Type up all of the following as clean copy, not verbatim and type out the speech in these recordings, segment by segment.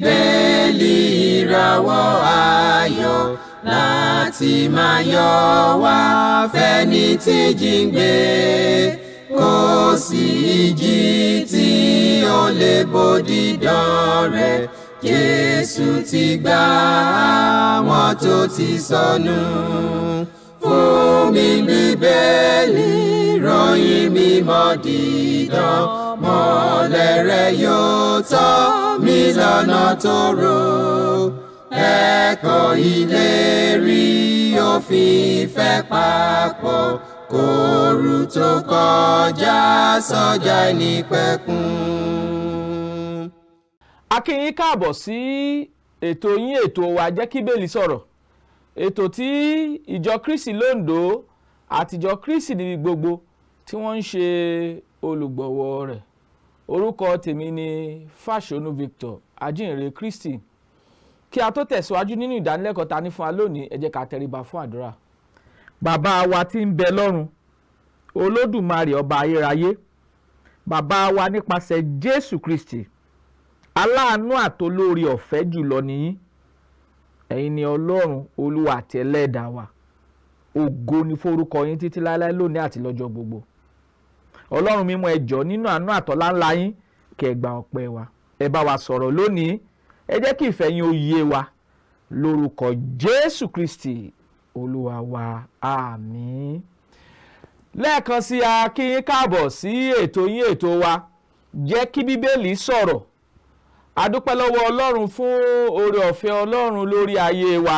Bíbélì, ìràwọ̀ ayọ̀ láti máa yọ wá fẹ́ni tí jíǹgbé. Kò sí ìjì tí ó lè bòdìdán rẹ̀. Jésù ti gbà àwọn tó ti sọnù. Fún mi, Bíbélì, ròyìn mímọ́ dídán, mọ́lẹ̀ rẹ̀ yóò tọ́ mi lọ́nà tó rò. Ẹ̀kọ́ ìlérí, òfin ìfẹ́ papọ̀, kóoru tó kọjá sọ́jà nípẹ̀kun. A kí yín káàbọ̀ sí ètò yín, ètò wa, Jẹ́ kí Bíbélì Sọ̀rọ̀, ètò tí ìjọ Kristi lóńdó àti ìjọ Kristi níbi gbogbo tí wọ́n ń ṣe olùgbọ̀wọ́ rẹ̀. Orúkọ tèmi ni Fáṣọnù Victor, ajínrere Kristi. Kí a tó tẹ̀síwájú nínú ìdánilẹ́kọ̀ọ́ ta ní fún wa lónìí, ẹ jẹ́ ká tẹríba fún àdúrà. Bàbá wa tí ń bẹ lọ́run, Olódùmarè, ọba ayérayé, bàbá wa nípasẹ̀ Jésù Kristi, aláàánú àtolórí ọ̀fẹ́ jùlọ nìyí. Ẹ̀yin ni Ọlọ́run, Olúwa àti Ẹlẹ́dàá wa. Ògo ni forúkọ yín títí láéláé, lónìí àti lọ́jọ́ gbogbo. Ọlọ́run mímọ́, ẹ jọ̀ọ́, nínú àánú àtọ́lá ńlá yín, kẹ́ ẹ gba ọpẹ́ wa. Ẹ bá wa sọ̀rọ̀ lónìí, ẹ jẹ́ kí ìfẹ́ yín ó yé wa, lórúkọ Jésù Kristi Olúwa wa, àmín. Lẹ́ẹ̀kan sí, a kí yín káàbọ̀ sí ètò yín, ètò wa, Jẹ́ kí Bíbélì Sọ̀rọ̀. A dúpẹ́ lọ́wọ́ Ọlọ́run fún oore ọ̀fẹ́ Ọlọ́run lórí ayé wa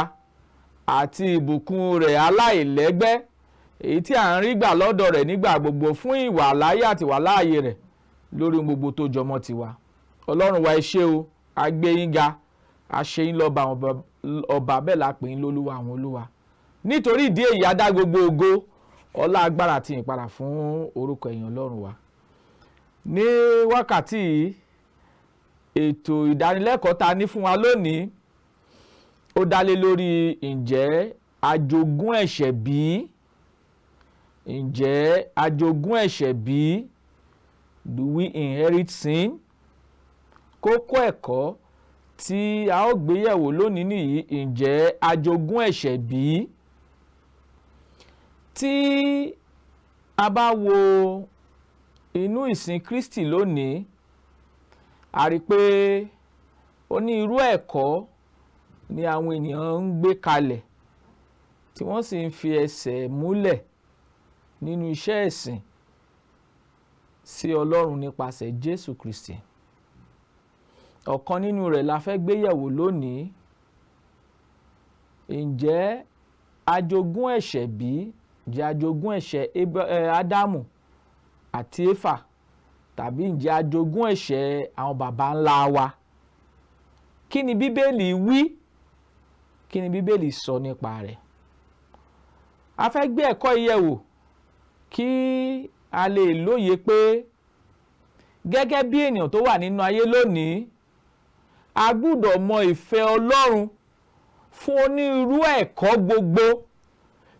àti ìbùkún rẹ̀ aláìlẹ́gbẹ́, èyí tí à ń rí gbà lọ́dọ̀ rẹ̀ nígbà gbogbo, fún ìwà láyé àti ìwà láàyè rẹ̀ lórí gbogbo tó jọmọ́ tiwa. Ọlọ́run wa, ẹ ṣé o. A gbé yín ga, a ṣe yín lọ́ba àwọn ọba, bẹ́ẹ̀ la pè yín lólúwa àwọn olúwa. Nítorí ìdí èyí, a dá gbogbo ògo, ọlá, agbára àti ìpadà fún orúkọ èèyàn Ọlọ́run wa. Ní wákàtí yìí, ètò ìdánilẹ́kọ̀ọ́ ta ní fún wa lónìí, ó dá lé lórí: ǹjẹ́ ajogún ẹ̀ṣẹ̀ bí? Ǹjẹ́ ajogún ẹ̀ṣẹ̀ bí? Do we inherit sin? Kókó ẹ̀kọ́ tí a ó gbé yẹ̀wò lónìí nìyí: ǹjẹ́ ajogún ẹ̀ṣẹ̀ bí? Tí a bá wo inú ìsìn Kristi lónìí, a rí i pé onírú ẹ̀kọ́ ni àwọn ènìyàn ń gbé kalẹ̀, tí wọ́n sì ń fi ẹsẹ̀ múlẹ̀ nínú iṣẹ́ ìsìn sí Ọlọ́run nípasẹ̀ Jésù Kristi. Ọ̀kan nínú rẹ̀ la fẹ́ gbé yẹ̀wò lónìí: ǹjẹ́ ajogún ẹ̀ṣẹ̀ bí? Ǹjẹ́ ajogún ẹ̀ṣẹ̀ Ádámù àti Éfà, tàbí ǹjẹ́ ajogún ẹ̀ṣẹ̀ àwọn baba ńlá wa? Kí ni Bíbélì wí? Kí ni Bíbélì sọ nípa rẹ̀? A fẹ́ gbé ẹ̀kọ́ yìí yẹ̀wò kí a lè lóye pé gẹ́gẹ́ bí ènìyàn tó wà nínú ayé lónìí, a gbúdọ̀ mọ ìfẹ́ Ọlọ́run fún onírúurú ẹ̀kọ́ gbogbo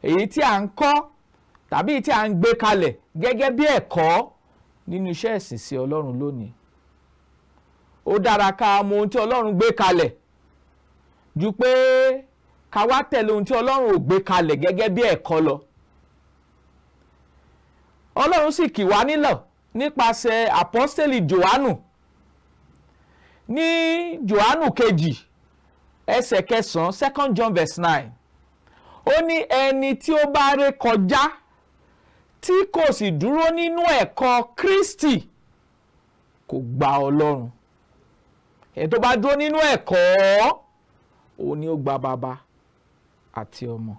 èyí tí à ń kọ́ tàbí tí à ń gbé kalẹ̀ gẹ́gẹ́ bí ẹ̀kọ́ nínú iṣẹ́ ìsìn sí Ọlọ́run lónìí. Ó dára ká mọ ohun tí Ọlọ́run gbé kalẹ̀ ju pé ká wá tẹ̀lé ohun tí Ọlọ́run ò gbé kalẹ̀ gẹ́gẹ́ bí ẹ̀kọ́ lọ. Ọlọ́run sì kì wá nílọ̀ nípasẹ̀ àpọ́stélì Jòhánù. Ní Jòhánù 2, ẹsẹ̀ 9, Second John verse 9, ó ní ẹni tí ó bá ré kọjá tí kò sì dúró nínú ẹ̀kọ́ Kristi kò gba Ọlọ́run. Ẹni tó bá dúró nínú ẹ̀kọ́, òun ni ó gba Bàbá àti Ọmọ.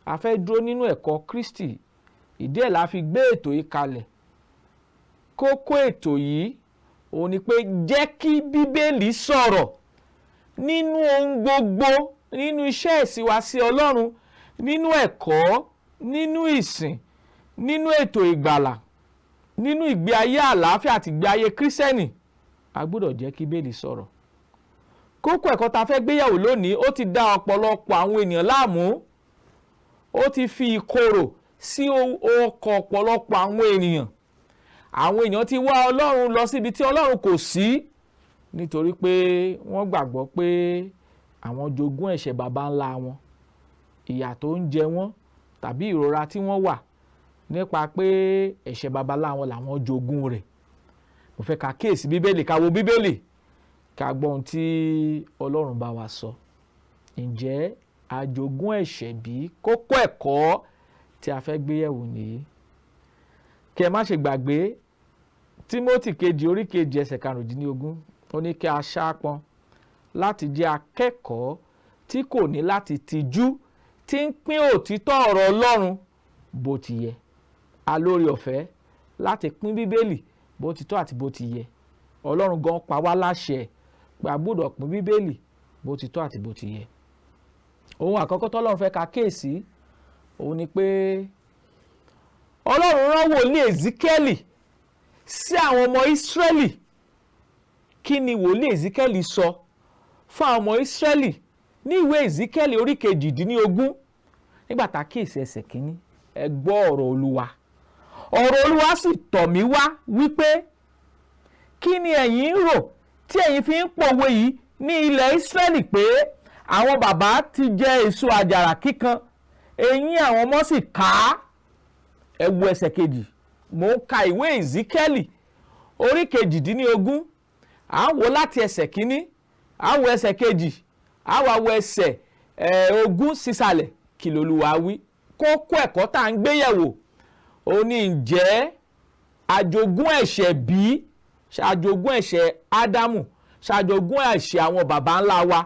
A fẹ́ dúró nínú ẹ̀kọ́ Kristi. Ìdí ẹ̀ la fi gbé ètò yìí kalẹ̀. Kókó ètò yìí òun ni pé jẹ́ kí Bíbélì sọ̀rọ̀ nínú ohun gbogbo, nínú iṣẹ́ ìsìn wa sí Ọlọ́run, nínú ẹ̀kọ́, nínú ìsìn, nínú ètò ìgbàlà, nínú ìgbé ayé àlàáfíà àti ìgbé ayé Kírísítẹ́nì. A gbọ́dọ̀ jẹ́ kí Bíbélì sọ̀rọ̀. Kókó ẹ̀kọ́ ta fẹ́ gbéyàwó lónìí, ó ti dá ọ̀pọ̀lọpọ̀ àwọn ènìyàn láàmú. Ó ti fi ìkorò sí ọkàn ọ̀pọ̀lọpọ̀ àwọn ènìyàn. Àwọn èèyàn ti wá Ọlọ́run lọ síbi tí Ọlọ́run kò sí. Nítorí pé wọ́n gbàgbọ́ pé àwọn jogún ẹ̀ṣẹ̀ baba ńlá wọn, ìyà tó ń jẹ wọ́n tàbí ìrora tí wọ́n wà nípa pé ẹ̀ṣẹ̀ baba ńlá wọn làwọn jogún rẹ̀. Mo fẹ́ ká kíyèsí Bíbélì, ká wo Bíbélì, ká gbọ́ ohun tí Ọlọ́run bá wa sọ. Ǹjẹ́ a jogún ẹ̀ṣẹ̀ bí? Kókó ẹ̀kọ́ tí a fẹ́ gbé yẹ̀wò nìyí. Kí ẹ má ṣe gbàgbé Tímótì kejì orí 2 ẹsẹ̀ 15, ó ní kí a ṣáápọn láti jẹ́ akẹ́kọ̀ọ́ tí kò ní láti tijú, tí ń pín òtítọ́ ọ̀rọ̀ Ọlọ́run bó ti yẹ. A lórí ọ̀fẹ́ láti pín Bíbélì bó ti tọ́ àti bó ti yẹ. Ọlọ́run gan pa wá láṣẹ pé a gbọ́dọ̀ pín Bíbélì bó ti tọ́ àti bó ti yẹ. Ohun àkọ́kọ́ tọ́lọ́run fẹ́ ká kíyèsí òun ni pé Ọlọ́run rán wòlíì Èzíkẹ́lì sí àwọn ọmọ Ísírẹ́lì. Kí ni wòlíì Èzíkẹ́lì sọ fún àwọn ọmọ Ísírẹ́lì ní ìwé Èzíkẹ́lì orí 18? Nígbà tá a kíyèsí ẹsẹ̀ 1, ẹ gbọ́ ọ̀rọ̀ Olúwa. Ọ̀rọ̀ Olúwa sì tọ̀ mí wá wípé, kí ni ẹ̀yin ń rò tí ẹ̀yin fi ń pòwe yìí ní ilẹ̀ Ísírẹ́lì pé àwọn bàbá ti jẹ èso àjàrà kíkan, eyín àwọn ọmọ sì ká? Ẹ wo ẹsẹ̀ 2. Mò ń ka ìwé Èzíkẹ́lì orí 18, à ń wò láti ẹsẹ̀ 1, à ń wo ẹsẹ̀ 2, à wá wo ẹsẹ̀ 20 sísàlẹ̀. Kí lolúwa wí? Kókó ẹ̀kọ́ tá à ń gbé yẹ̀wò ó ní, ǹjẹ́ àjogún ẹ̀ṣẹ̀ bí? Ṣàjogún ẹ̀ṣẹ̀ Ádámù? Ṣàjogún ẹ̀ṣẹ̀ àwọn baba ńlá wa?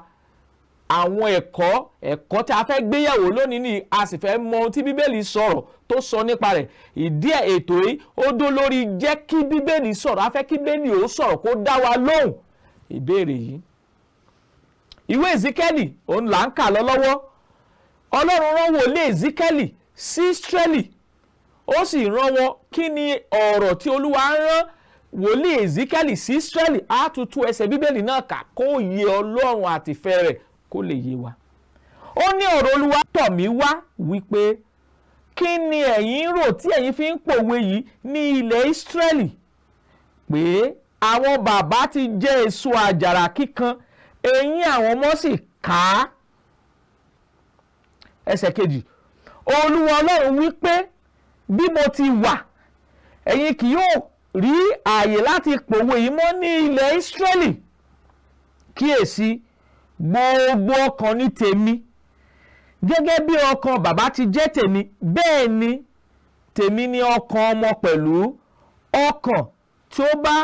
Àwọn ẹ̀kọ́ tí a fẹ́ gbé yẹ̀wò lónìí ni a sì fẹ́ mọ ohun tí Bíbélì sọ̀rọ̀ tó sọ nípa rẹ̀. Ìdí ẹ̀ ètò yìí ó dó lórí jẹ́ kí Bíbélì sọ̀rọ̀. A fẹ́ kí Bíbélì ó sọ̀rọ̀, kó dá wa lóhùn ìbéèrè yìí. Ìwé Èzíkẹ́lì òun là ń kà lọ lọ́wọ́. Ọlọ́run rán wòlíì Èzíkẹ́lì sí Ísírẹ́lì, ó sì rán wọn. Kí ni ọ̀rọ̀ tí Olúwa ń rán wòlíì Èzíkẹ́lì sí Ísírẹ́lì? Á tutù ẹsẹ̀ Bíbélì náà kà kó yé Ọlọ́run àtìfẹ́ rẹ̀ kó lè yé wa. Ó ní ọ̀rọ̀ Olúwa tọ̀ mí wá wípé, kí ni ẹ̀yin ń rò tí ẹ̀yin fi ń pòwe yìí ní ilẹ̀ Ísírẹ́lì pé àwọn bàbá ti jẹ èso àjàrà kíkan, eyín àwọn ọmọ sì ká? Ẹsẹ̀ 2, Olúwa Ọlọ́run wípé, bí mo ti wà, ẹ̀yin kì yóò rí ààyè láti pòwe yìí mọ́ ní ilẹ̀ Ísírẹ́lì. Kíyèsí, gbogbo ọkàn ní tèmi. Gẹ́gẹ́ bí ọkàn bàbá ti jẹ́ tèmi, bẹ́ẹ̀ ni tèmi ni ọkàn ọmọ pẹ̀lú. Ọkàn tí ó bá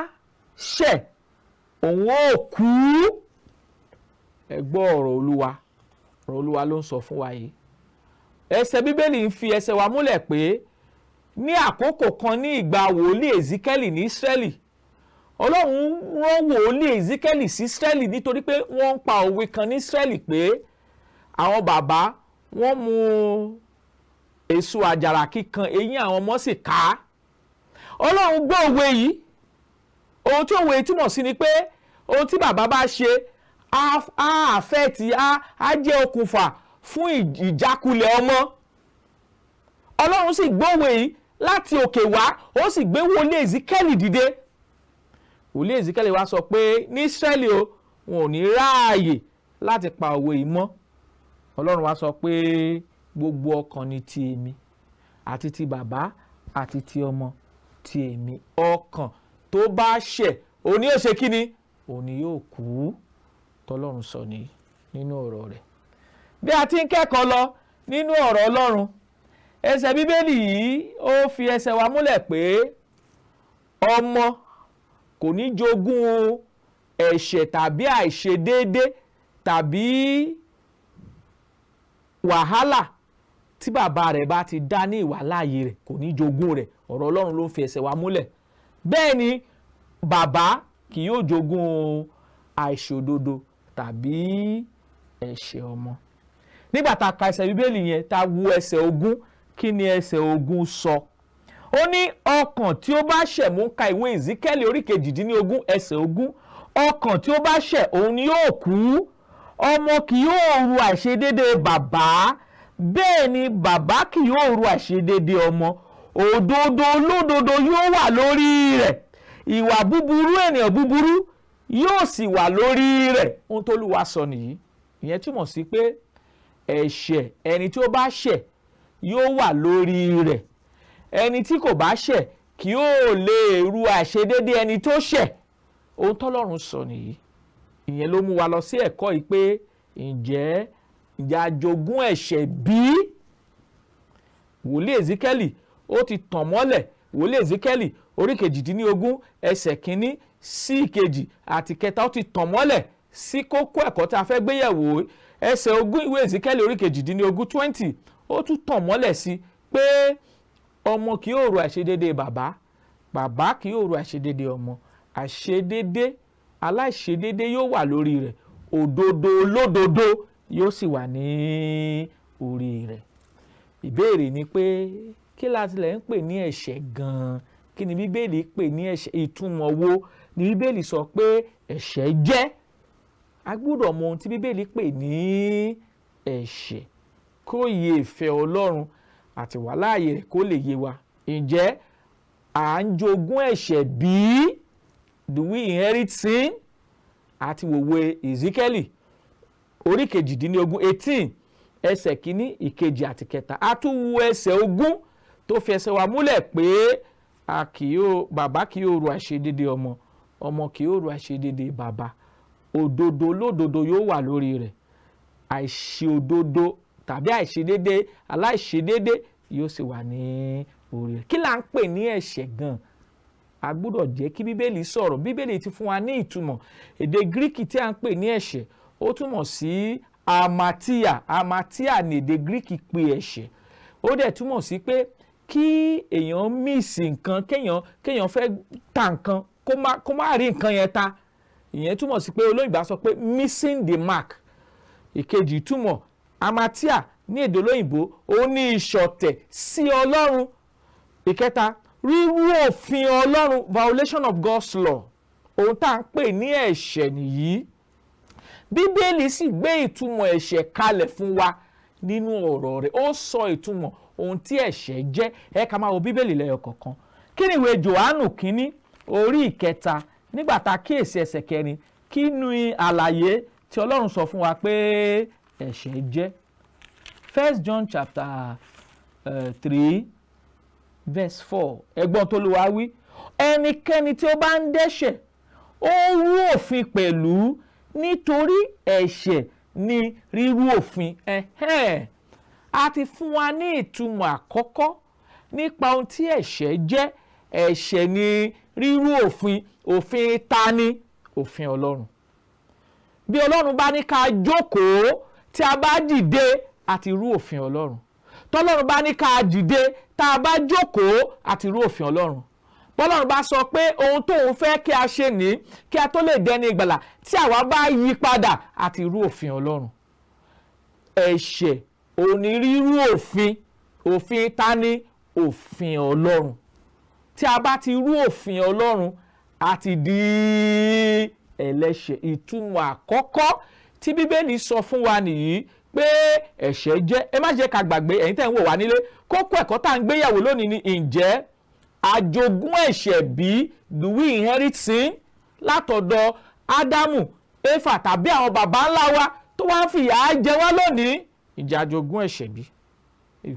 ṣẹ̀, òun ó kú. Ẹ gbọ́ ọ̀rọ̀ Olúwa. Ọ̀rọ̀ Olúwa ló ń sọ fún wa yìí. Ẹsẹ̀ Bíbélì ń fi ẹsẹ̀ wa múlẹ̀ pé ní àkókò kan ní ìgbà wòlíì Èzíkẹ́lì ní Ísírẹ́lì, Ọlọ́run rán wòlíì Èzíkẹ́lì sí Ísírẹ́lì nítorí pé wọ́n ń pa òwe kan ní Ísírẹ́lì pé àwọn bàbá wọ́n mu èso àjàrà kíkan, eyín àwọn ọmọ sì ká. Ọlọ́run gbọ́ òwe yìí. Ohun tí òwe yìí túmọ̀ sí ni pé ohun tí bàbá bá ṣe á affect, á jẹ́ okùnfà fún ìjákulẹ̀ ọmọ. Ọlọ́run sì gbọ́ òwe yìí láti òkè wá, ó sì gbé wòlíì Èzíkẹ́lì dìde. Wòlíì Èzíkẹ́lì wá sọ pé ní Ísírẹ́lì o, wọn ò ní ráàyè láti pa òwe yìí mọ́. Ọlọ́run wá sọ pé gbogbo ọkàn ni ti èmi, àti ti bàbá àti ti ọmọ, ti èmi. Ọkàn tó bá ṣẹ̀, òní yóò ṣe kíni? Òní yóò kú. Tọ́lọ́run sọ ní nínú ọ̀rọ̀ rẹ̀. Bí a ti ń kẹ́kọ̀ọ́ lọ nínú ọ̀rọ̀ Ọlọ́run, ẹsẹ̀ Bíbélì yìí ó fi ẹsẹ̀ wa múlẹ̀ pé ọmọ kò ní jogún ẹ̀ṣẹ̀ tàbí àìṣedéédé tàbí wàhálà tí bàbá rẹ̀ bá ti dá ní ìwàláàyè rẹ̀, kò ní jogún rẹ̀. Ọ̀rọ̀ Ọlọ́run ló ń fi ẹsẹ̀ wa múlẹ̀. Bẹ́ẹ̀ ni bàbá kì yóò jogún àìṣòdodo tàbí ẹ̀ṣẹ̀ ọmọ. Nígbà tá a ka ẹsẹ̀ Bíbélì yẹn, tá a wo ẹsẹ̀ 20, kí ni ẹsẹ̀ 20 sọ? Ó ní ọkàn tí ó bá ṣẹ̀, mú ka ìwé Ìzíkẹ́lì orí 18 ẹsẹ̀ 20, ọkàn tí ó bá ṣẹ̀, òun ni yóò kú. Ọmọ kì yóò ru àìṣedédé bàbá, bẹ́ẹ̀ ni bàbá kì yóò ru àìṣedédé ọmọ. Òdodo olódodo yóò wà lórí rẹ̀, ìwà búburú ènìyàn búburú yóò sì wà lórí rẹ̀. Ohun tó Olúwa sọ nìyí. Ìyẹn túmọ̀ sí pé ẹ̀ṣẹ̀ ẹni tí ó bá ṣẹ̀ yóò wà lórí rẹ̀. Ẹni tí kò bá ṣẹ̀ kì yóò lè ru àìṣedédé ẹni tó ṣẹ̀. Ohun tọ́lọ́run sọ nìyí. Ìyẹn ló mú wa lọ sí ẹ̀kọ́ yìí pé ǹjẹ́ a jogún ẹ̀ṣẹ̀ bí? Wòlíì Èzíkẹ́lì ó ti tàn mọ́lẹ̀. Wòlíì Èzíkẹ́lì orí 18, ẹsẹ̀ 1 sí 2 àti 3, ó ti tàn mọ́lẹ̀ sí kókó ẹ̀kọ́ tí a fẹ́ gbé yẹ̀wò. Ẹsẹ̀ 20 ìwé Èzíkẹ́lì orí 18, 20, ó tún tàn mọ́lẹ̀ sí pé ọmọ kì yóò ru àìṣedédé bàbá, bàbá kì yóò ru àìṣedédé ọmọ. Àìṣedédé aláìṣedédé yóò wà lórí rẹ̀, òdodo olódodo yóò sì wà ní orí rẹ̀. Ìbéèrè ni pé kí la tilẹ̀ ń pè ní ẹ̀ṣẹ̀ gan-an? Kí ni Bíbélì pè ní ẹ̀ṣẹ̀? Ìtumọ̀ wo ni Bíbélì sọ pé ẹ̀ṣẹ̀ jẹ́? A gbọ́dọ̀ mọ ohun tí Bíbélì pè ní ẹ̀ṣẹ̀ kó yé ìfẹ́ Ọlọ́run àti wàláàyè rẹ̀ kó lè yé wa. Ǹjẹ́ à ń jogún ẹ̀ṣẹ̀ bí? Do we inherit sin? Àti wòwe Ezekiel orí 18, 18, ẹsẹ̀ 1, 2 àti 3. A tún wo ẹsẹ̀ 20 tó fi ẹsẹ̀ wa múlẹ̀ pé a kì yóò bàbá kì yóò ru àìṣedédé ọmọ, ọmọ kì yóò ru àìṣedédé bàbá. Òdodo olódodo yóò wà lórí rẹ̀, àìṣe òdodo tàbí àìṣedédé aláìṣedédé yóò sì wà ní orí rẹ̀. Kí là ń pè ní ẹ̀ṣẹ̀ gan? A gbọ́dọ̀ jẹ́ kí Bíbélì sọ̀rọ̀. Bíbélì ti fún wa ní ìtumọ̀. Èdè Gíríkì tí a ń pè ní ẹ̀ṣẹ̀, ó túmọ̀ sí amatia. Amatia ní èdè Gíríkì pè ẹ̀ṣẹ̀. Ó dẹ̀ túmọ̀ sí pé kí èèyàn miss nǹkan, kéèyàn fẹ́ ta nǹkan, kó má rí nǹkan yẹn ta. Ìyẹn túmọ̀ sí pé olóyìnbó á sọ pé missing the mark. Ìkejì túmọ̀ amatia ní èdè olóyìnbó, ó ní ìṣọ̀tẹ̀ sí Ọlọ́run. Ìkẹta, rírú òfin Ọlọ́run, violation of God's law. Ohun tá à ń pè ní ẹ̀ṣẹ̀ nìyí. Bíbélì sì gbé ìtumọ̀ ẹ̀ṣẹ̀ kalẹ̀ fún wa nínú ọ̀rọ̀ rẹ̀. Ó sọ ìtumọ̀ ohun tí ẹ̀ṣẹ̀ jẹ́. Ẹ ká máa wo Bíbélì lẹ́yọ kọ̀ọ̀kan. Kí ni ìwé Jòhánù 1 orí 3, nígbà tá a kíyèsí ẹsẹ̀ 4, kí ni àlàyé tí Ọlọ́run sọ fún wa pé ẹ̀ṣẹ̀ jẹ́? First John chapter 3 verse 4. Ẹ̀gbọ́n tó lù wá wí: "Ẹnikẹ́ni tí ó bá ń dẹ́ṣẹ̀, ó rú òfin pẹ̀lú, nítorí ẹ̀ṣẹ̀ ni rírú òfin." Ẹ̀hẹ́n. A ti fún wa ní ìtumọ̀ àkọ́kọ́ nípa ohun tí ẹ̀ṣẹ̀ jẹ́. Ẹ̀ṣẹ̀ ni rírú òfin. Òfin ta ni? Òfin Ọlọ́run. Bí Ọlọ́run bá ní ká jókòó, tí a bá dìde, a ti rú òfin Ọlọ́run. Tọ́lọ́run bá ní ká dìde, tá a bá jókòó, a ti rú òfin Ọlọ́run. Bọ́lọ́run bá sọ pé ohun tóun fẹ́ kí a ṣe ní kí a tó lè dẹni ìgbàlà, tí àwa bá yí padà, a ti rú òfin Ọlọ́run. Ẹ̀ṣẹ̀ òní rírú òfin. Òfin ta ni? Òfin Ọlọ́run. Tí a bá ti rú òfin Ọlọ́run, a ti di ẹlẹ́ṣẹ̀. Ìtumọ̀ àkọ́kọ́ tí Bíbélì sọ fún wa nìyí pé ẹ̀ṣẹ̀ jẹ́. Ẹ má jẹ́ ká gbàgbé, ẹ̀yin tẹ́ ń wò wá nílé, kókó ẹ̀kọ́ tá à ń gbéyàwó lónìí ni: ǹjẹ́ àjogún ẹ̀ṣẹ̀ bí? Do we inherit sin látọ̀dọ̀ Ádámù, Éfà tàbí àwọn baba ńlá wa tó wá ń fìyà jẹ wá lónìí? Ǹjẹ́ àjogún ẹ̀ṣẹ̀ bí?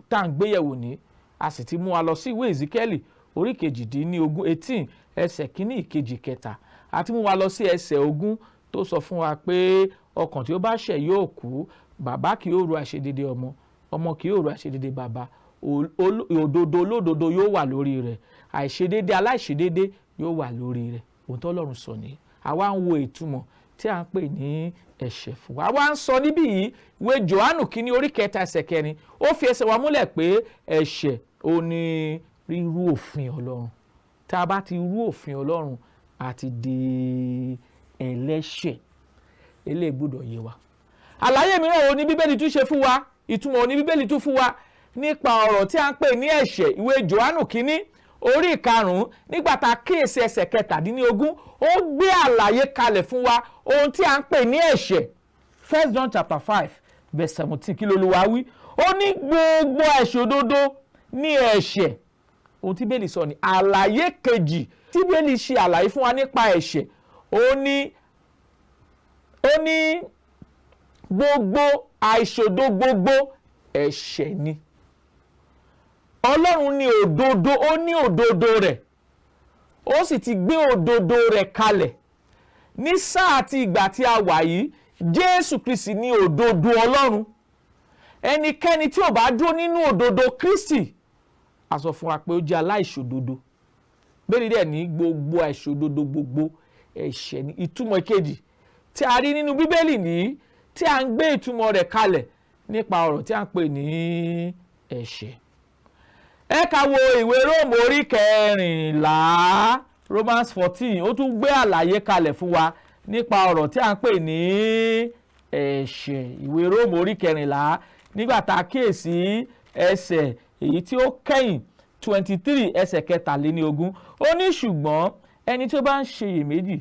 Tá à ń gbéyẹ̀wò ní. A sì ti mú wa lọ sí ìwé Èzíkẹ́lì orí 18, 18, ẹsẹ̀ 1, 2, 3. A ti mú wa lọ sí ẹsẹ̀ 20 tó sọ fún wa pé ọkàn tí ó bá ṣẹ̀ yóò kú. Bàbá kì yóò ru àìṣedédé ọmọ, ọmọ kì yóò ru àìṣedédé bàbá. Òdodo olódodo yóò wà lórí rẹ̀, àìṣedédé aláìṣedédé yóò wà lórí rẹ̀. Ohun tó Ọlọ́run sọ nìyí. Àwa ń wo ìtumọ̀ tí a ń pè ní ẹ̀ṣẹ̀ fún wa. Àwa ń sọ níbí yìí, ìwé Jòhánù 1 orí 3 ẹsẹ̀ 4, ó fi ẹsẹ̀ wa múlẹ̀ pé ẹ̀ṣẹ̀ ó ní rírú òfin Ọlọ́run. Tá a bá ti rú òfin Ọlọ́run, a ti di ẹlẹ́ṣẹ̀. Eléyìí gbọ́dọ̀ yé wa. Àlàyé mìíràn wo ni Bíbélì tún ṣe fún wa? Ìtumọ̀ wo ni Bíbélì tún fún wa nípa ọ̀rọ̀ tí a ń pè ní ẹ̀ṣẹ̀? Ìwé Jòhánù 1 orí 5, nígbà tá a kíyèsí ẹsẹ̀ 17, ó gbé àlàyé kalẹ̀ fún wa ohun tí a ń pè ní ẹ̀ṣẹ̀. First John chapter 5 verse 17, kí lOlúwa wí? Ó ní gbogbo àìṣòdodo ní ẹ̀ṣẹ̀. Ohun tí Bíbélì sọ ni àlàyé kejì tí Bíbélì ṣe àlàyé fún wa nípa ẹ̀ṣẹ̀. Ó ní Ó ní gbogbo àìṣòdo gbogbo ẹ̀ṣẹ̀ ni. Ọlọ́run ní òdodo, ó ní òdodo rẹ̀, ó sì ti gbé òdodo rẹ̀ kalẹ̀ ní sáà àti ìgbà tí a wà yìí. Jésù Kristi ní òdodo Ọlọ́run. Ẹnikẹ́ni tí ò bá dúró nínú òdodo Kristi, a sọ fún wa pé ó jẹ́ aláìṣòdodo. Bẹ́ẹ̀ dẹ̀ ní gbogbo àìṣòdodo gbogbo ẹ̀ṣẹ̀ ní. Ìtumọ̀ kejì tí a rí nínú Bíbélì ní tí a ń gbé ìtumọ̀ rẹ̀ kalẹ̀ nípa ọ̀rọ̀ tí a ń pè ní ẹ̀ṣẹ̀. Ẹ ká wo ìwé Róòmù orí 14, Romans 14. Ó tún gbé àlàyé kalẹ̀ fún wa nípa ọ̀rọ̀ tí a ń pè ní ẹ̀ṣẹ̀. Ìwé Róòmù orí 14, nígbà tá a kíyèsí ẹsẹ̀ èyí tí ó kẹ́yìn, 23, ẹsẹ̀ 23, ó ní, "Ṣùgbọ́n ẹni tí ó bá ń ṣe iyèméjì,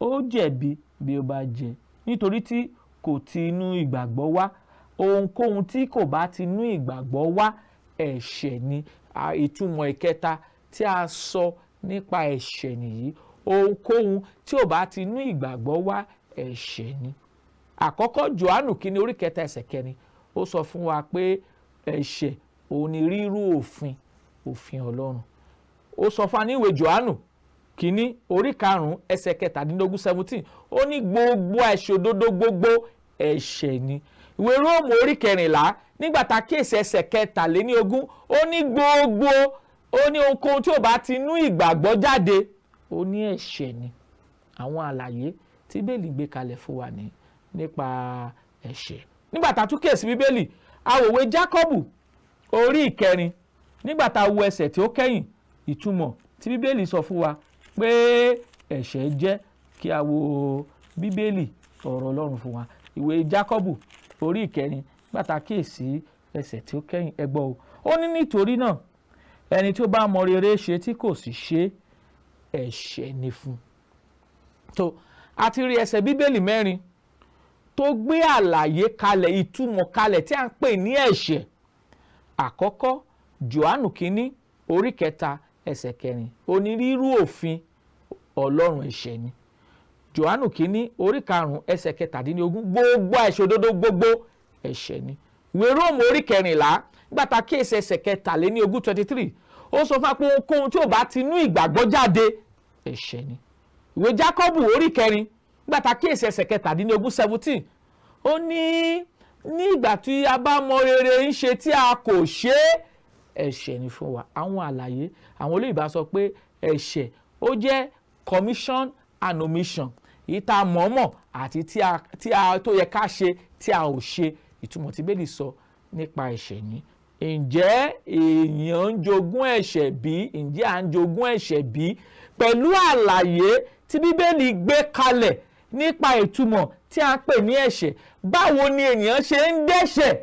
ó jẹ̀bi bí ó bá jẹ, nítorí tí kò ti inú ìgbàgbọ́ wá. Ohunkóhun tí kò bá ti inú ìgbàgbọ́ wá, ẹ̀ṣẹ̀ ni." Ìtumọ̀ ìkẹta tí a sọ nípa ẹ̀ṣẹ̀ nìyí: ohunkóhun tí ò bá ti inú ìgbàgbọ́ wá, ẹ̀ṣẹ̀ ni. Àkọ́kọ́, Jòhánù kínní orí 3 ẹsẹ̀ 4, ó sọ fún wa pé ẹ̀ṣẹ̀ òun ni rírú òfin Ọlọ́run. Ó sọ fún wa ní ìwé Jòhánù kínní orí 5 ẹsẹ̀ 17, 17, ó ní gbogbo àìṣòdodo gbogbo ẹ̀ṣẹ̀ ni. Ìwé Róòmù orí 14, nígbà tá a kíyèsí ẹsẹ̀ 23, ó ní gbogbo, ó ní ohunkóhun tí ò bá ti inú ìgbàgbọ́ jáde, ó ní ẹ̀ṣẹ̀ ni. Àwọn àlàyé tí Bíbélì gbé kalẹ̀ fún wa ní nípa ẹ̀ṣẹ̀. Nígbà tá a tún kíyèsí Bíbélì, àwòwé Jákọ́bù orí 4, nígbà tá a wo ẹsẹ̀ tí ó kẹ́yìn, ìtumọ̀ tí Bíbélì sọ fún wa pé ẹ̀ṣẹ̀ jẹ́, kí a wo Bíbélì, ọ̀rọ̀ Ọlọ́run fún wa. Ìwé Jákọ́bù orí 4, nígbà tá a kíyèsí ẹsẹ̀ tí ó kẹ́yìn, ẹ gbọ́ o. Ó ní, "Nítorí náà, ẹni tí ó bá mọ rere ṣe tí kò sì ṣe, ẹ̀ṣẹ̀ ni fún un." Tó a ti rí ẹsẹ̀ Bíbélì mẹ́rin tó gbé àlàyé kalẹ̀, ìtumọ̀ kalẹ̀ tí a ń pè ní ẹ̀ṣẹ̀. Àkọ́kọ́, Jòhánù kínní orí 3 ẹsẹ̀ 4, onírúurú òfin Ọlọ́run, ẹ̀ṣẹ̀ ni. Jòhánù kínní orí 5 ẹsẹ̀ 17, gbogbo àìṣòdodo gbogbo ẹ̀ṣẹ̀ ni. Ìwé Róòmù orí 14, nígbà tá a kíyèsí ẹsẹ̀ 23, 23, ó sọ fún wa pé ohunkóhun tí ò bá ti inú ìgbàgbọ́ jáde, ẹ̀ṣẹ̀ ni. Ìwé Jákọ́bù orí 4, nígbà tá a kíyèsí ẹsẹ̀ 17, 17, ó ní ní ìgbà tí a bá mọ rere ń ṣe tí a kò ṣe é, ẹ̀ṣẹ̀ ni fún wa. Àwọn àlàyé àwọn olóyìnbá sọ pé ẹ̀ṣẹ̀ ó jẹ́ commission and omission, èyí tá a mọ̀ọ́mọ̀ àti tí a tó yẹ ká ṣe tí a ò ṣe. Ìtumọ̀ tí Bíbélì sọ nípa ẹ̀ṣẹ̀ ní. Ǹjẹ́ èèyàn ń jogún ẹ̀ṣẹ̀ bí? Ǹjẹ́ à ń jogún ẹ̀ṣẹ̀ bí? Pẹ̀lú àlàyé tí Bíbélì gbé kalẹ̀ nípa ìtumọ̀ tí a ń pè ní ẹ̀ṣẹ̀, báwo ni ènìyàn ṣe ń dẹ́ṣẹ̀?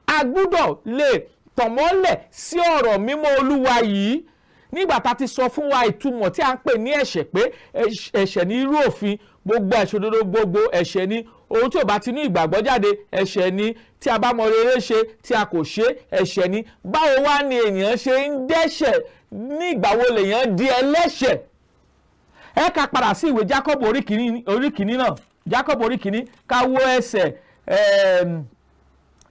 A gbúdọ̀ lè tànmọ́lẹ̀ sí ọ̀rọ̀ mímọ́ Olúwa yìí. Nígbà tá a ti sọ fún wa ìtumọ̀ tí a ń pè ní ẹ̀ṣẹ̀, pé ẹ̀ṣẹ̀ ní irú òfin, gbogbo àìṣòdodo gbogbo ẹ̀ṣẹ̀ ni, ohun tí ò bá ti ní ìgbàgbọ́ jáde, ẹ̀ṣẹ̀ ni, tí a bá mọ rere ṣe tí a kò ṣe, ẹ̀ṣẹ̀ ni, báwo wá ni ènìyàn ṣe ń dẹ́ṣẹ̀? Ní ìgbà wo lèèyàn di ẹlẹ́ṣẹ̀? Ẹ ká padà sí ìwé Jákọ́bù orí 1 náà, Jákọ́bù orí 1, ká wo ẹsẹ̀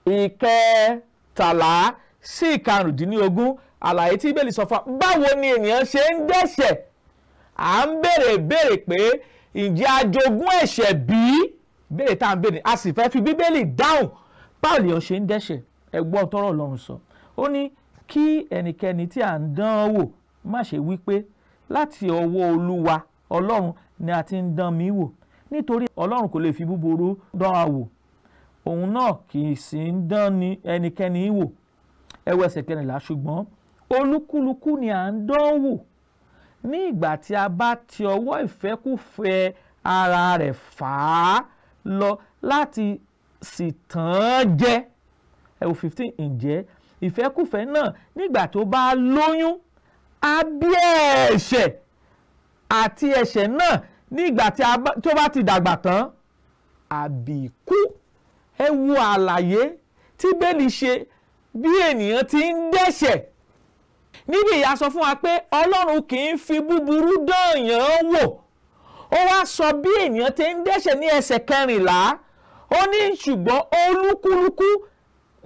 13 sí 15, àlàyé tí Bíbélì sọ fún wa báwo ni ènìyàn ṣe ń dẹ́ṣẹ̀. À ń béèrè béèrè pé ǹjẹ́ a jogún ẹ̀ṣẹ̀ bí? Béèrè tá à ń béèrè, a sì fẹ́ fi Bíbélì dáhùn báwo lèèyàn ṣe ń dẹ́ṣẹ̀. Ẹ gbọ́ tọ́rọ̀ Ọlọ́run sọ. Ó ní kí ẹnikẹ́ni tí à ń dán wò má ṣe wí pé, 'Láti ọwọ́ Olúwa Ọlọ́run ni a ti ń dán mi wò,' nítorí Ọlọ́run kò lè fi búburú dán wa wò, òun náà kì í sì ń dán ní ẹnikẹ́ni wò. Ẹ wo ẹsẹ̀ 14: "Ṣùgbọ́n olúkúlùkù ni à ń dán wò ní ìgbà tí a bá ti ọwọ́ ìfẹ́kúfẹ̀ẹ́ ara rẹ̀ fà á lọ láti sì tàn án jẹ." Ẹ wo 15: "Ǹjẹ́ ìfẹ́kúfẹ̀ẹ́ náà, nígbà tó bá lóyún, á bí ẹ̀ṣẹ̀, àti ẹ̀ṣẹ̀ náà, nígbà tí ó bá ti dàgbà tán, á bí ikú." Ẹ wo àlàyé tí Bíbélì ṣe bí ènìyàn ti ń dẹ́ṣẹ̀. Níbi ìyá sọ fún wa pé Ọlọ́run kì í fi búburú dán èèyàn wò. Ó wá sọ bí ènìyàn ti ń dẹ́ṣẹ̀ ní ẹsẹ̀ 14. Ó ní ṣùgbọ́n olúkúlùkù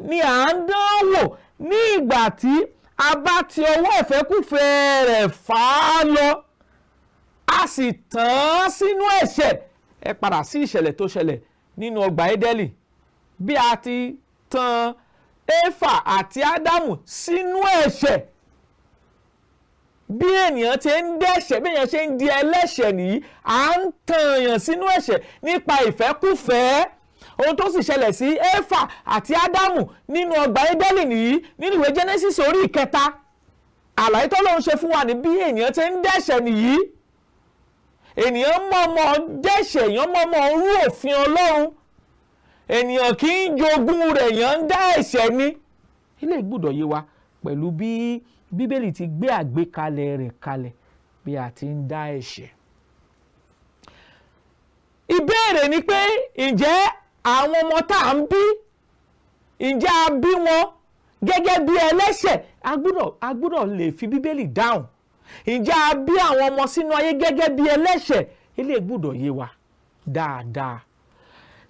ni à ń dán wò ní ìgbà tí a bá ti ọwọ́ ìfẹ́kúfẹ̀ẹ́ rẹ̀ fà á lọ, a sì tàn án sínú ẹ̀ṣẹ̀. Ẹ padà sí ìṣẹ̀lẹ̀ tó ṣẹlẹ̀ nínú ọgbà Édẹ́lì, bí a ti tàn Éfà àti Ádámù sínú ẹ̀ṣẹ̀. Bí ènìyàn ti ń dẹ́ṣẹ̀, bí ènìyàn ṣe ń di ẹlẹ́ṣẹ̀ nìyí. À ń tàn èèyàn sínú ẹ̀ṣẹ̀ nípa ìfẹ́kúfẹ̀ẹ́. Ohun tó sì ṣẹlẹ̀ sí Éfà àti Ádámù nínú ọgbà Édẹ́lì nìyí, nínú ìwé Genesis orí 3. Àlàyé tó lóun ṣe fún wa ní bí ènìyàn ti ń dẹ́ṣẹ̀ nìyí. Ènìyàn mọ̀ọ́mọ̀ dẹ́ṣẹ̀, èèyàn mọ̀ọ́mọ̀ rú òfin Ọlọ́run. Ènìyàn kì í jogún rẹ̀, èèyàn ń dá ẹ̀ṣẹ̀ ni. Ilé gbọ́dọ̀ yé wa pẹ̀lú bí Bíbélì ti gbé àgbékalẹ̀ rẹ̀ kalẹ̀ bí a ti ń dá ẹ̀ṣẹ̀. Ìbéèrè ni pé, ǹjẹ́ àwọn ọmọ tá à ń bí, ǹjẹ́ a bí wọn gẹ́gẹ́ bí ẹlẹ́ṣẹ̀? A gbọ́dọ̀ lè fi Bíbélì dáhùn. Ǹjẹ́ a bí àwọn ọmọ sínú ayé gẹ́gẹ́ bí ẹlẹ́ṣẹ̀? Ilé gbọ́dọ̀ yé wa dáadáa.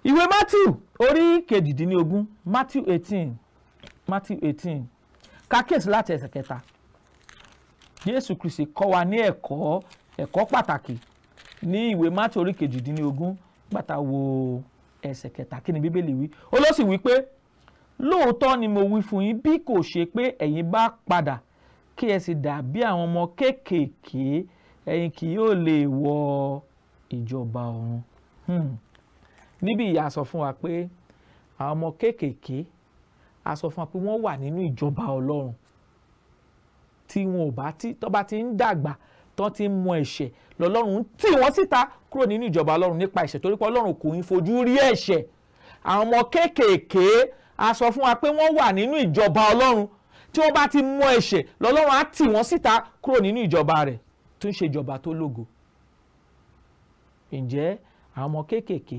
Ìwé Matthew orí 18, Matthew 18, Matthew 18, ká kíyèsí láti ẹsẹ̀ 3. Jésù Kristi kọ́ wa ní ẹ̀kọ́ pàtàkì ní ìwé Matthew orí 18. Gbàtà wo ẹsẹ̀ 3, kí ni Bíbélì wí? Ó ló sì wí pé, "Lóòótọ́ ni mo wí fún yín, bí kò ṣe pé ẹ̀yin bá padà kí ẹ sì dàbí àwọn ọmọ kéékèèké, ẹ̀yin kì yóò lè wọ ìjọba ọ̀run." Níbí ìyá sọ fún wa pé àwọn ọmọ kéékèèké, a sọ fún wa pé wọ́n wà nínú ìjọba Ọlọ́run. Tí wọn ò bá tí tó bá ti ń dàgbà, tó ti ń mọ ẹ̀ṣẹ̀, lọ́lọ́run ń tì wọ́n síta kúrò nínú ìjọba Ọlọ́run nípa ẹ̀ṣẹ̀, torí pé Ọlọ́run kò ń fojú rí ẹ̀ṣẹ̀. Àwọn ọmọ kéékèèké, a sọ fún wa pé wọ́n wà nínú ìjọba Ọlọ́run. Tí wọ́n bá ti mọ ẹ̀ṣẹ̀, lọ́lọ́run á tì wọ́n síta kúrò nínú ìjọba rẹ̀ tó ń ṣe ìjọba tó lógo. Ǹjẹ́ àwọn ọmọ kéékèèké,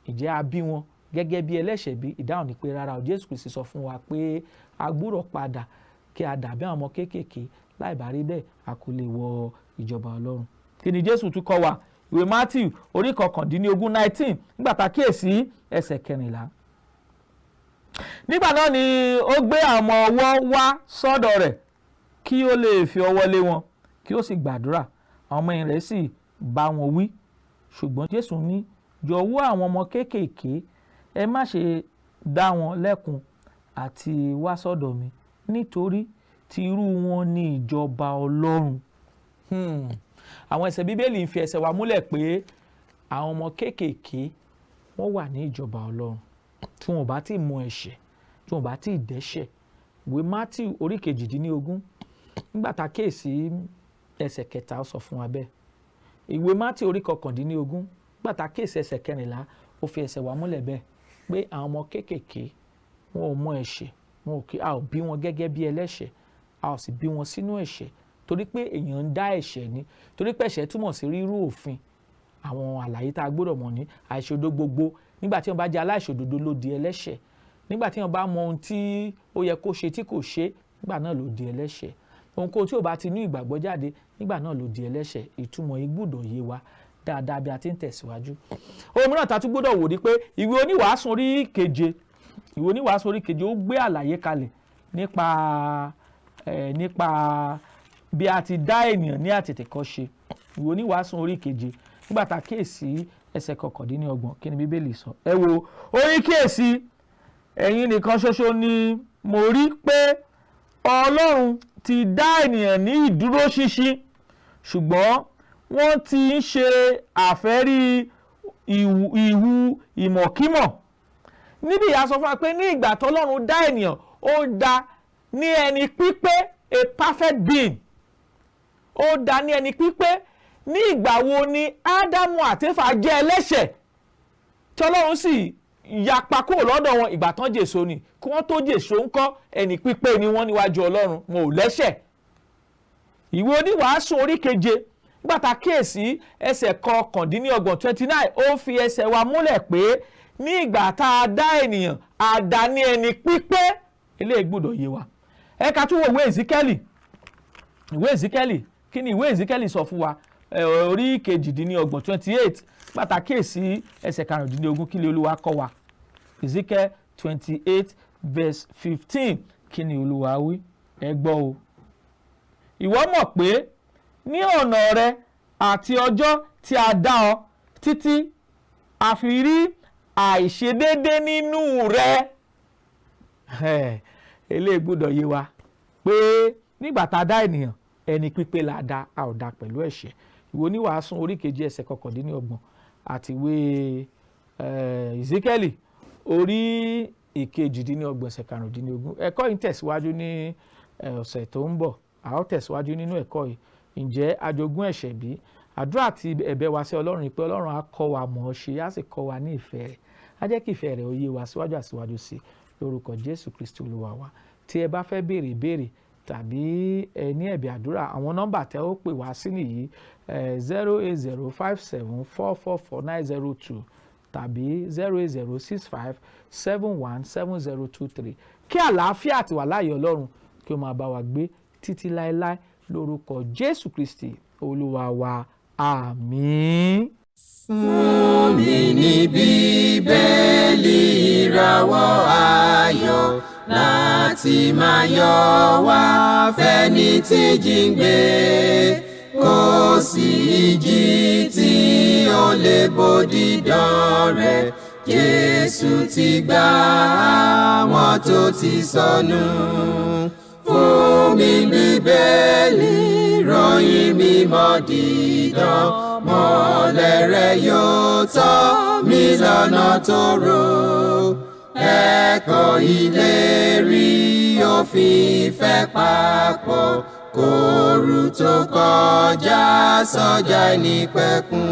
ǹjẹ́ a bí wọn gẹ́gẹ́ bí ẹlẹ́ṣẹ̀ bí? Ìdáhùn ni pé rárá o. Jésù Kristi sọ fún wa pé a gbúdọ̀ padà kí a dàbí àwọn ọmọ kéékèèké, láì bá rí bẹ́ẹ̀, a kò lè wọ ìjọba Ọlọ́run. Kí ni Jésù tún kọ́ wa? Ìwé Matthew orí 19, 19, nígbà tá a kíyèsí ẹsẹ̀ 14. Nígbà náà ni ó gbé àwọn ọmọ ọwọ́ wá sọ́dọ̀ rẹ̀ kí ó lè fi ọwọ́ lé wọn kí ó sì gbàdúrà. Àwọn ọmọ ẹ̀yìn rẹ̀ sì bá wọn wí. Ṣùgbọ́n Jésù ní, "Jọ̀wọ́ àwọn ọmọ kéékèèké, ẹ má ṣe dá wọn lẹ́kun àti wá sọ́dọ̀ mi, nítorí tí irú wọn ní ìjọba Ọlọ́run." Àwọn ẹsẹ̀ Bíbélì ń fi ẹsẹ̀ wa múlẹ̀ pé àwọn ọmọ kéékèèké, wọ́n wà ní ìjọba Ọlọ́run tí wọn ò bá tí ì mọ ẹ̀ṣẹ̀, tí wọn ò bá tí ì dẹ́ṣẹ̀. Ìwé Matthew orí 18, nígbà tá a kíyèsí ẹsẹ̀ 3, ó sọ fún wa bẹ́ẹ̀. Ìwé Matthew orí 19, nígbà tá a kíyèsí ẹsẹ̀ 14, ó fi ẹsẹ̀ wa múlẹ̀ bẹ́ẹ̀ pé àwọn ọmọ kéékèèké, wọn ò mọ ẹ̀ṣẹ̀, wọn ò kí a ò bí wọn gẹ́gẹ́ bí ẹlẹ́ṣẹ̀, a ò sì bí wọn sínú ẹ̀ṣẹ̀, torí pé èèyàn ń dá ẹ̀ṣẹ̀ ni, torí pé ẹ̀ṣẹ̀ túmọ̀ sí rírú òfin. Àwọn àlàyé tá a gbọ́dọ̀ mọ̀ ní àìṣòdo gbogbo. Nígbà tí wọ́n bá jẹ́ aláìṣòdodo ló di ẹlẹ́ṣẹ̀. Nígbà tí wọ́n bá mọ ohun tí ó yẹ kó ṣe tí kò ṣe, nígbà náà ló di ẹlẹ́ṣẹ̀. Ohunkóhun tí ò bá ti ní ìgbàgbọ́ jáde, nígbà náà ló di ẹlẹ́ṣẹ̀. Ìtumọ̀ yìí gbọ́dọ̀ yé wa dáadáa bí a ti ń tẹ̀síwájú. Ohun mìíràn tá a tún gbọ́dọ̀ wò ni pé ìwé Oníwàásù orí 7, ìwé Oníwàásù orí 7, ó gbé àlàyé kalẹ̀ nípa bí a ti dá ènìyàn ní àtètèkọ́ṣe. Ìwé Oníwàásù orí 7, nígbà tá a kíyèsí ẹsẹ̀ 29, kí ni Bíbélì sọ? Ẹ wo, ó ní, "Kíyèsí, ẹ̀yin nìkan ṣoṣo ni mo rí pé Ọlọ́run ti dá ènìyàn ní ìdúróṣinṣin, ṣùgbọ́n wọ́n ti ń ṣe àfẹ́rí ìhù ìmọ̀kímọ̀." Níbi ìyá sọ fún wa pé ní ìgbà tọ́lọ́run dá ènìyàn, ó dá ní ẹni pípé, a perfect being. Ó dá ní ẹni pípé. Ní ìgbà wo ni Ádámù àti Éfà jẹ́ ẹlẹ́ṣẹ̀ tí Ọlọ́run sì yapa kúrò lọ́dọ̀ wọn? Ìgbà tán jèso ni. Kí wọ́n tó jèso ńkọ́, ẹni pípé ni wọ́n níwájú Ọlọ́run, wọn ò lẹ́ṣẹ̀. Ìwé Oníwàásù orí 7, nígbà tá a kíyèsí ẹsẹ̀ 29, 29, ó fi ẹsẹ̀ wa múlẹ̀ pé ní ìgbà tá a dá ènìyàn, a dá ní ẹni pípé. Eléyìí gbọ́dọ̀ yé wa. Ẹ̀ka tún wo ìwé Èzíkẹ́lì. Ìwé Èzíkẹ́lì, kí ni ìwé Èzíkẹ́lì sọ fún wa? Orí 28, 28, pàtàkì sí ẹsẹ̀ 15, kí ni Olúwa kọ́ wa? Ezekiel 28 verse 15, kí ni Olúwa wí? Ẹ gbọ́ o. Ìwọ mọ̀ pé ní ọ̀nà rẹ àti ọjọ́ tí a dá ọ títí a fi rí àìṣedéédé nínú rẹ. Eléyìí gbọ́dọ̀ yé wa pé nígbà tá a dá ènìyàn, ẹni pípé la dá, a ò dá pẹ̀lú ẹ̀ṣẹ̀. Ìwé Oníwàásù orí 7 ẹsẹ̀ 29 àti ìwé Ezekiel orí 28 ẹsẹ̀ 15. Ẹ̀kọ́ yìí ń tẹ̀síwájú ní ọ̀sẹ̀ tó ń bọ̀. A ó tẹ̀síwájú nínú ẹ̀kọ́ yìí, ǹjẹ́ ajogún ẹ̀ṣẹ̀ bí? Àdúrà àti ẹ̀bẹ̀ wa sí Ọlọ́run pé Ọlọ́run á kọ́ wa mọ̀ ọ́ ṣe, á sì kọ́ wa ní ìfẹ́ rẹ̀, á jẹ́ kí ìfẹ́ rẹ̀ ó yé wa síwájú àsíwájú sí i, lórúkọ Jésù Kristi Olúwa wa. Tí ẹ bá fẹ́ béèrè ìbéèrè tàbí ẹ ní ẹ̀bẹ̀ àdúrà, àwọn nọ́mbà tẹ́ ó pè wá sí nìyí: 08057444902 tàbí 08065717023. Kí àlàáfíà àti wàláyé Ọlọ́run kí ó máa bá wa gbé títí láéláé, lórúkọ Jésù Kristi Olúwa wa. Àmín. Fún mi ní Bíbélì, ìràwọ̀ ayọ̀ láti máa yọ wá fẹ́ni tí jíǹgbé. Kò sí ìjì tí ó lè bòdì dán rẹ̀. Jésù ti gbà àwọn tó ti sọnù. Fún mi Bíbélì, ròyìn mímọ́ dídán, mọ́lẹ̀ rẹ̀ yóò tọ́ mi lọ́nà tó rò. Ẹ̀kọ́ ìlérí òfin ìfẹ́ papọ̀ kóoru tó kọjá sọ́jà nípẹ̀kun.